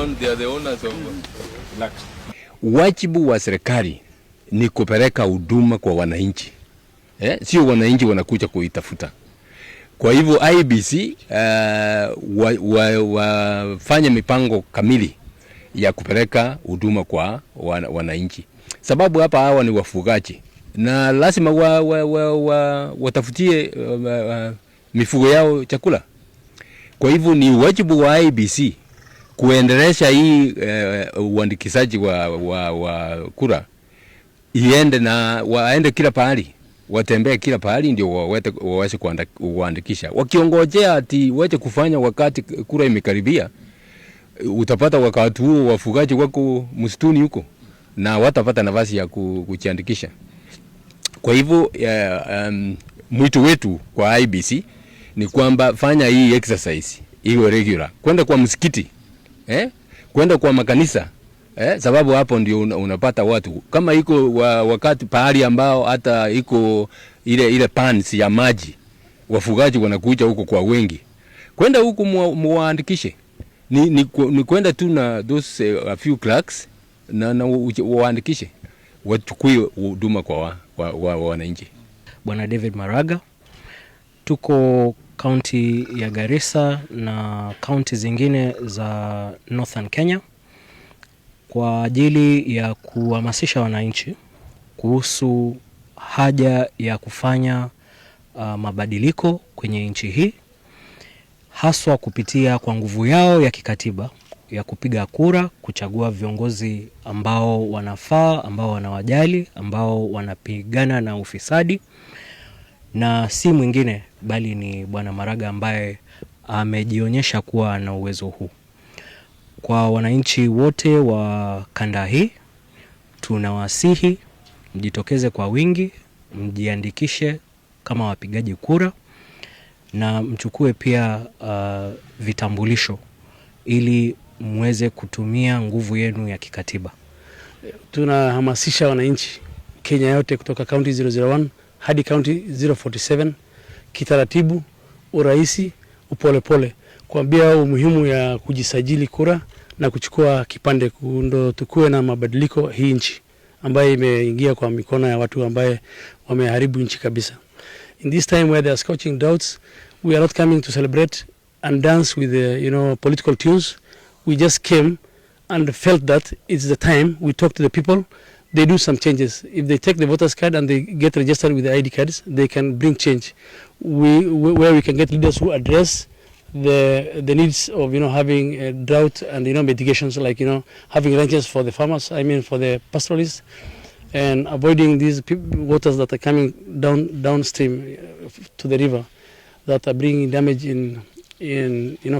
Own, they are the owners of. Wajibu wa serikali ni kupeleka huduma kwa wananchi, eh? Sio wananchi wanakuja kuitafuta. Kwa hivyo IEBC wafanye mipango kamili ya kupeleka huduma kwa wananchi, sababu hapa hawa ni wafugaji na lazima watafutie mifugo yao chakula. Kwa hivyo ni wajibu wa IEBC kuendelesha hii uandikishaji wa kura iende na waende kila pahali, watembee kila pahali ndio waweze kuandikisha. Wakiongojea ati wache kufanya wakati kura imekaribia, utapata wakati huo wafugaji wako msituni huko na watapata nafasi ya kujiandikisha. Kwa hivyo mwito wetu kwa IEBC ni kwamba fanya hii exercise iwe regular, kwenda kwa msikiti, eh? Kwenda kwa makanisa, eh? Sababu hapo ndio unapata watu kama iko wakati pahali ambao hata iko ile ile pans ya maji, wafugaji wanakuja huko kwa wengi, kwenda huku muwaandikishe. Ni kwenda tu na those a few clerks na waandikishe, wachukue huduma kwa wananchi. Bwana David Maraga, tuko kaunti ya Garissa na kaunti zingine za Northern Kenya kwa ajili ya kuhamasisha wananchi kuhusu haja ya kufanya mabadiliko kwenye nchi hii, haswa kupitia kwa nguvu yao ya kikatiba ya kupiga kura kuchagua viongozi ambao wanafaa, ambao wanawajali, ambao wanapigana na ufisadi, na si mwingine bali ni Bwana Maraga ambaye amejionyesha kuwa na uwezo huu. Kwa wananchi wote wa kanda hii, tunawasihi mjitokeze kwa wingi, mjiandikishe kama wapigaji kura na mchukue pia vitambulisho ili muweze kutumia nguvu yenu ya kikatiba. Tunahamasisha wananchi Kenya yote kutoka kaunti 001 hadi kaunti 047 kitaratibu, urahisi, upolepole, kuambia umuhimu ya kujisajili kura na kuchukua kipande ndo tukue na mabadiliko hii nchi ambayo imeingia kwa mikono ya watu ambaye wameharibu nchi kabisa. In this time where there are scorching droughts, we are not coming to celebrate and dance with the political tunes. We just came and felt that it's the time we talk to the people. They do some changes. If they take the voters card and they get registered with the ID cards, they can bring change. Where we can get leaders who address the needs of having a drought and mitigations, like having ranches for the farmers, I mean for the pastoralists, and avoiding these waters that are coming downstream to the river that are bringing damage in